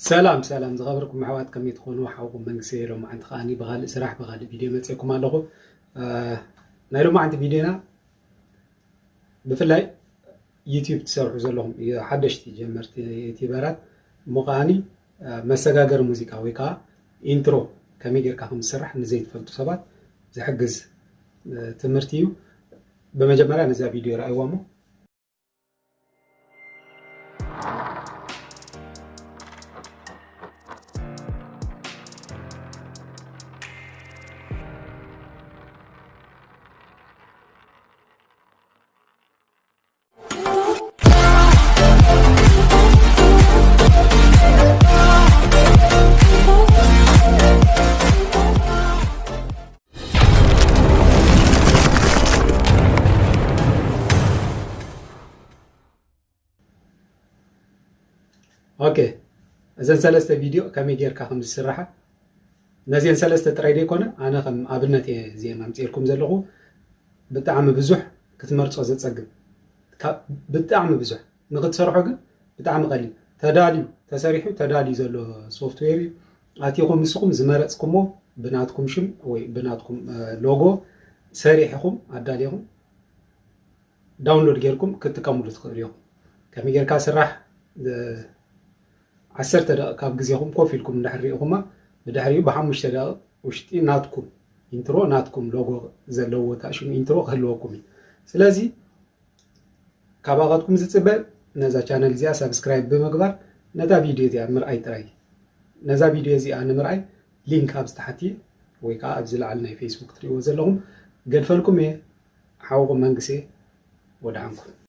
ሰላም ሰላም ዝኸበርኩም ኣሕዋት፣ ከመይ ትኾኑ? ሓውኩም መንግስቲ። ሎማዓንቲ ከዓኒ ብኻልእ ስራሕ ብኻልእ ቪድዮ መፅእኩም ኣለኹ። እ፣ ናይ ሎማዓንቲ ቪድዮና ብፍላይ ዩቲዩብ ትሰርሑ ዘለኹም፣ ሓደሽቲ ጀመርቲ ዩቲዩበራት እሞ ከዓኒ፣ እ፣ መሰጋገሪ ሙዚቃ ወይ ከዓ ኢንትሮ ከመይ ጌርካ ከም ዝስራሕ ንዘይትፈልጡ ሰባት ዝሕግዝ፣ እ፣ ትምህርቲ እዩ። ብመጀመርያ ነዛ ቪድዮ ረኣይዋ እሞ። ኦኬ፣ እዘን ሰለስተ ቪድዮ ከመይ ጌርካ ከም ዝስራሓ፣ ነዚአን ሰለስተ ጥራይ ዘይኮነ፣ ኣነ ከም ኣብነት እየ እዚአን ኣምፅኤልኩም ዘለኹ። ብጣዕሚ ብዙሕ ክትመርፆ ዘፀግም፣ ካብ ብጣዕሚ ብዙሕ ንክትሰርሖ ግን ብጣዕሚ ቀሊል፣ ተዳልዩ ተሰሪሑ ተዳልዩ ዘሎ ሶፍትዌር እዩ። ኣቲኹም ንስኹም ዝመረፅኩሞ ብናትኩም ሽም ወይ ብናትኩም፣ እ፣ ሎጎ ሰሪሕኹም ኣዳሊኹም ዳውንሎድ ጌርኩም ክትጥቀምሉ ትኽእሉ ኢኹም። ከመይ ጌርካ ስራሕ? እ፣ ዓሰርተ ደቂቕ ካብ ግዜኹም ኮፍ ኢልኩም እንድሕር ሪኢኹማ፣ ብድሕሪኡ ብሓሙሽተ ደቂቕ ውሽጢ ናትኩም ኢንትሮ፣ ናትኩም ሎጎ ዘለዎ ታሽሙ ኢንትሮ ክህልወኩም እዩ። ስለዚ ካባኻትኩም ዝፅበ ነዛ ቻነል እዚኣ ሳብስክራይብ ብምግባር ነታ ቪድዮ እዚኣ ምርኣይ ጥራይ። ነዛ ቪድዮ እዚኣ ንምርኣይ ሊንክ ኣብዚ ታሕቲ ወይ ከዓ ኣብዚ ላዕሊ ናይ ፌስቡክ ትሪእዎ ዘለኹም ገድፈልኩም እየ። ሓውኹም መንግስቴ፣ ወድሓንኩም።